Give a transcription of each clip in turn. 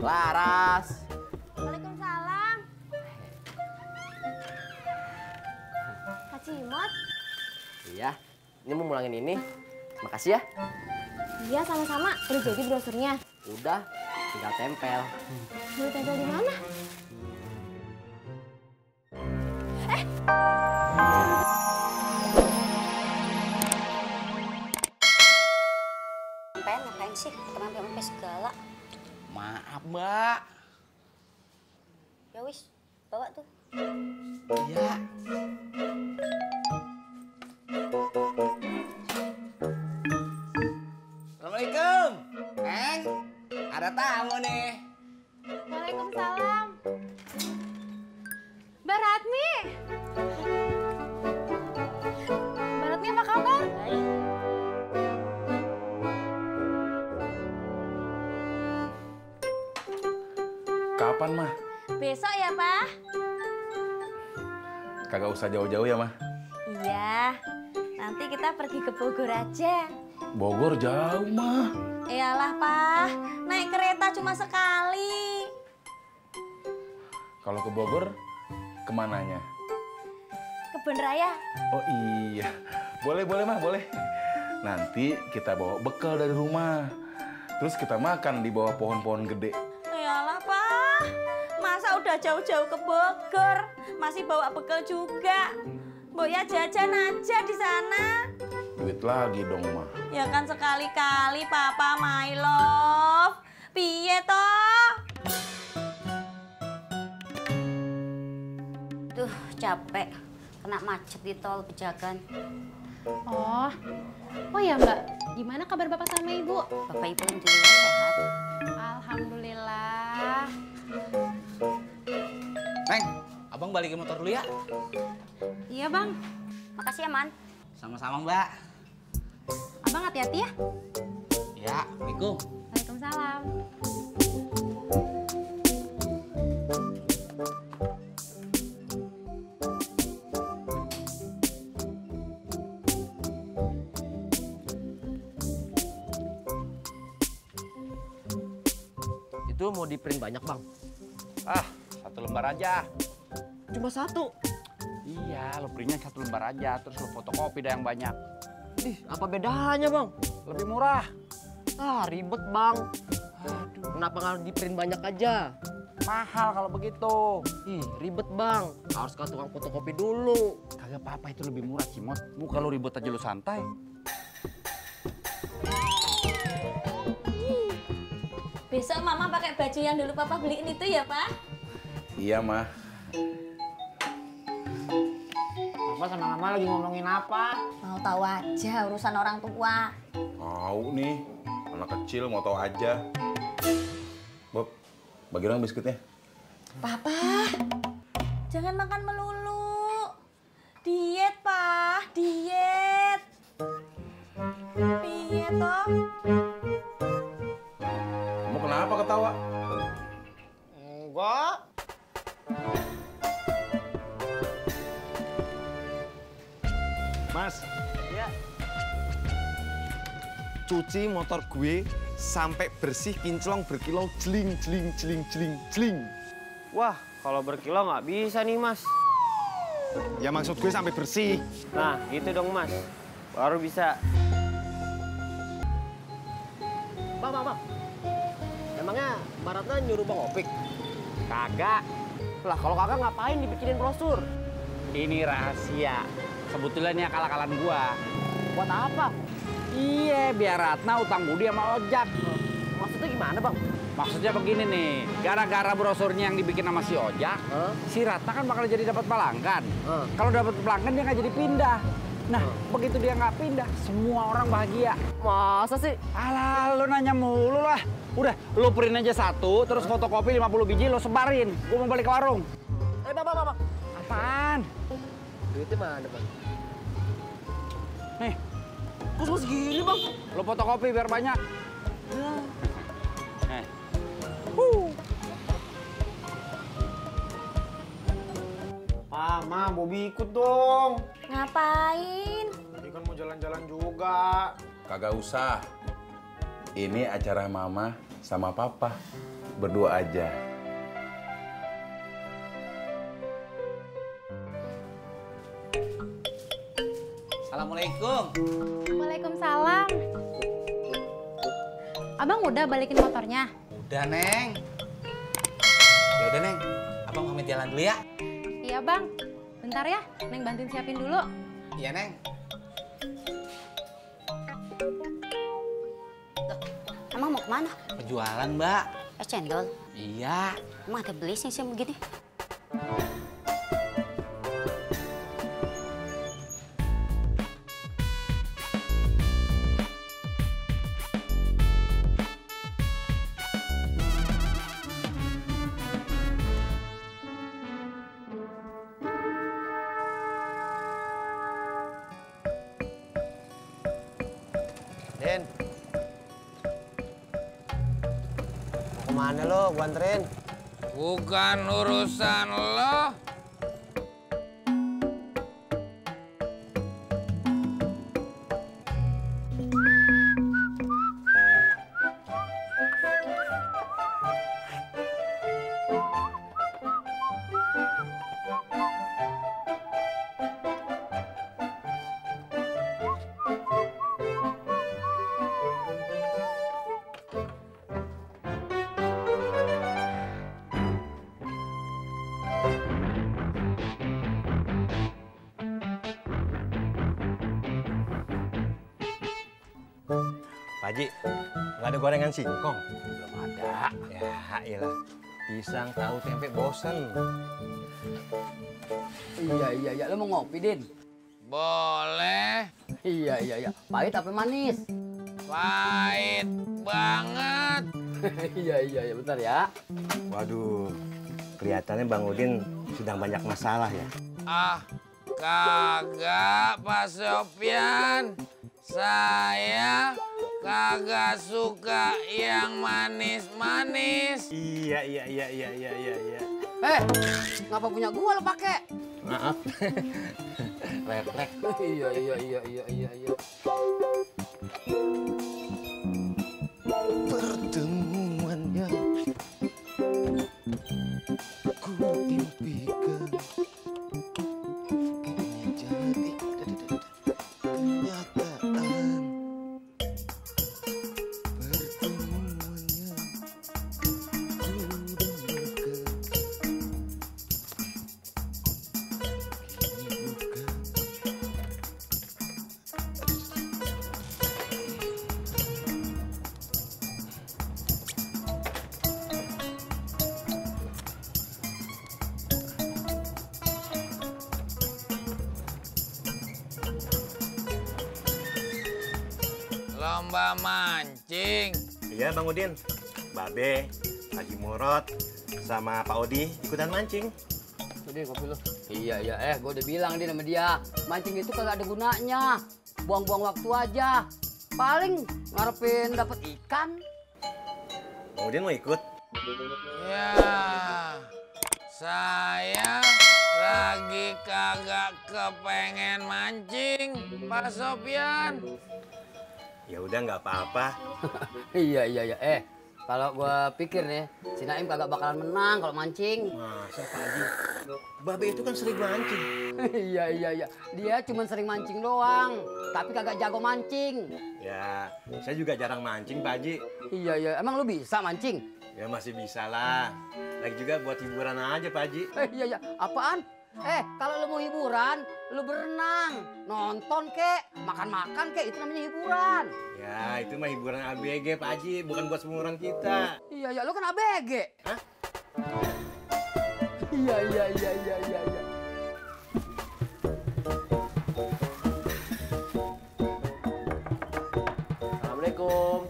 Laras. Waalaikumsalam. Kak Cimot. Iya, ini mau mulangin ini. Makasih ya. Iya, sama-sama. Udah jadi brosurnya? Udah, tinggal tempel. Mau tempel di mana? Ngapain sih? Kenapa segala? Maaf, Mbak. Ya wis, bawa tuh. Iya. Assalamualaikum. Eng, ada tamu nih. Waalaikumsalam. Mbak Ratmi. Mbak Ratmi apa kabar? Kapan, Mah? Besok ya, Pak? Kagak usah jauh-jauh ya, Mah? Iya. Nanti kita pergi ke Bogor aja. Bogor jauh, Mah. Iyalah, Pak. Naik kereta cuma sekali. Kalau ke Bogor, kemananya? Kebun Raya. Oh iya, boleh Mah, boleh. Nanti kita bawa bekal dari rumah. Terus kita makan di bawah pohon-pohon gede. Iyalah, Pak. Masa udah jauh-jauh ke Bogor, masih bawa bekal juga. Mbok ya jajan aja di sana. Duit lagi dong, Mah. Ya kan sekali-kali, Papa, my love. Piye toh? Tuh, capek. Kena macet di tol Pejagan. Oh ya Mbak, gimana kabar Bapak sama Ibu? Bapak Ibu alhamdulillah sehat. Alhamdulillah. Neng, abang balikin motor dulu ya. Iya Bang, Makasih ya, Man. Sama-sama, Mbak. Abang hati-hati ya. Ya, Assalamualaikum. Waalaikumsalam. Itu mau di print banyak, Bang. Ah, 1 lembar aja. Cuma 1. Iya, lo printnya 1 lembar aja, terus lo fotokopi dah yang banyak. Ih, apa bedanya, Bang? Lebih murah. Ah, ribet, Bang. Aduh, Kenapa nggak di print banyak aja? mahal kalau begitu. Ih, ribet, Bang. Harus ke tukang fotokopi dulu. Kagak apa-apa, itu lebih murah, Cimot. Muka lo ribet aja lo santai. Besok Mama pakai baju yang dulu Papa beliin itu ya, Pak? Iya, Mah. Papa sama Mama lagi ngomongin apa? Mau tahu aja urusan orang tua. Tahu nih, anak kecil mau tahu aja. Bob, bagi dong biskuitnya. Papa, jangan makan melulu. Diet, Pak, diet. Piye toh? Kamu kenapa ketawa? Enggak. Mas, Ya. cuci motor gue sampai bersih kinclong berkilau jeling jeling jeling jeling jeling. Wah, kalau berkilo nggak bisa nih, Mas. Ya maksud gue sampai bersih. Nah, gitu dong, Mas. Baru bisa. Bang. Emangnya Mbak Ratna nyuruh Bang Opik? Kagak. Lah, kalau kagak ngapain dibikinin brosur? Ini rahasia. Sebetulnya ini akal-akalan gua. Buat apa? Iya, biar Ratna utang budi sama Ojak. Maksudnya gimana, Bang? Maksudnya begini nih, gara-gara brosurnya yang dibikin sama si Ojak, si Ratna kan bakal jadi dapat pelanggan. Kalau dapat pelanggan dia nggak jadi pindah. Nah, begitu dia nggak pindah, semua orang bahagia. Masa sih? Alah, lu nanya mulu lah. Udah, lu print aja 1, terus fotokopi 50 biji, lu sebarin. Gua mau balik ke warung. Bang. Apaan? Duitnya mana, Bang? Nih, Kok cuma segini, Bang? lu fotokopi biar banyak. Nih. Ma, Bobi ikut dong. Ngapain? Ini kan mau jalan-jalan juga. Kagak usah. Ini acara Mama sama Papa. berdua aja. Assalamualaikum. Waalaikumsalam. Abang udah balikin motornya? Udah, Neng. Ya udah, Neng. Abang pamit jalan dulu ya. Iya, Bang. Bentar ya, Neng bantuin siapin dulu. Iya, Neng. Emang mau kemana? Perjualan, Mbak. Es cendol. Iya. Emang ada beli sih begini? Den. Mau kemana lo? Gua anterin. Bukan urusan lo. Pak Haji, nggak ada gorengan singkong? Belum ada. Ya, iyalah. Pisang, tahu, tempe, bosen. Iya. Lo mau ngopi, Din? Boleh. Iya. Pahit apa manis? Pahit banget. Iya. Bentar ya. Waduh, kelihatannya Bang Udin sedang banyak masalah ya. Ah, kagak, Pak Sopyan. Saya kagak suka yang manis-manis. Iya. Ngapa punya gua lo pakai? Maaf. Refleks. Iya. Pertemuan yang ku impikan kini jadi kenyataan. Pertemuan yang ku dambakan kini bukan. Lomba mancing. Iya Bang Udin, Babe, Haji Murad, sama Pak Odi ikutan mancing. Din, kopi lo. Iya. Gua udah bilang Din sama dia. Mancing itu kagak ada gunanya. Buang-buang waktu aja. Paling ngarepin dapat ikan. Bang Udin mau ikut? Ya, saya lagi kagak kepengen mancing, Pak Sopyan. Ya udah nggak apa-apa. Iya. Kalau gua pikir nih, si Naim kagak bakalan menang kalau mancing. Masa Pak Haji? Babe itu kan sering mancing. Iya. Dia cuma sering mancing doang, tapi kagak jago mancing. Ya, saya juga jarang mancing Pak Haji. Iya. Emang lu bisa mancing? Ya masih bisa lah. Lagi juga buat hiburan aja Pak Haji. Iya. Apaan? Kalau lu mau hiburan, lu berenang, nonton kek, makan-makan kek, itu namanya hiburan. Ya, itu mah hiburan ABG Pak Haji, bukan buat seumuran kita. Iya, lu kan ABG. Hah? Iya. Assalamualaikum.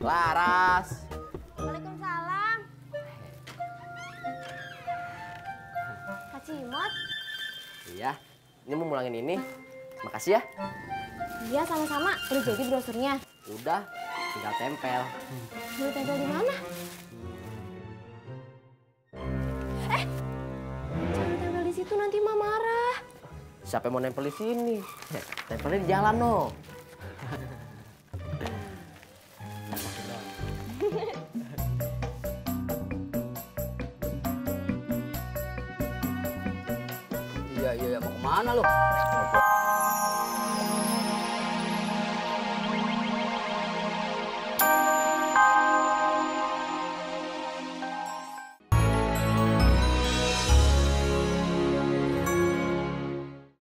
Laras. Waalaikumsalam. Kak Cimot. Iya, ini mau mulangin ini. Makasih ya. Iya, sama-sama. Udah jadi brosurnya. Udah, tinggal tempel. Mau tempel di mana? Jangan tempel di situ, nanti Mama marah. Siapa yang mau nempel di sini? Tempelnya di jalan no. iya. Mau kemana lu?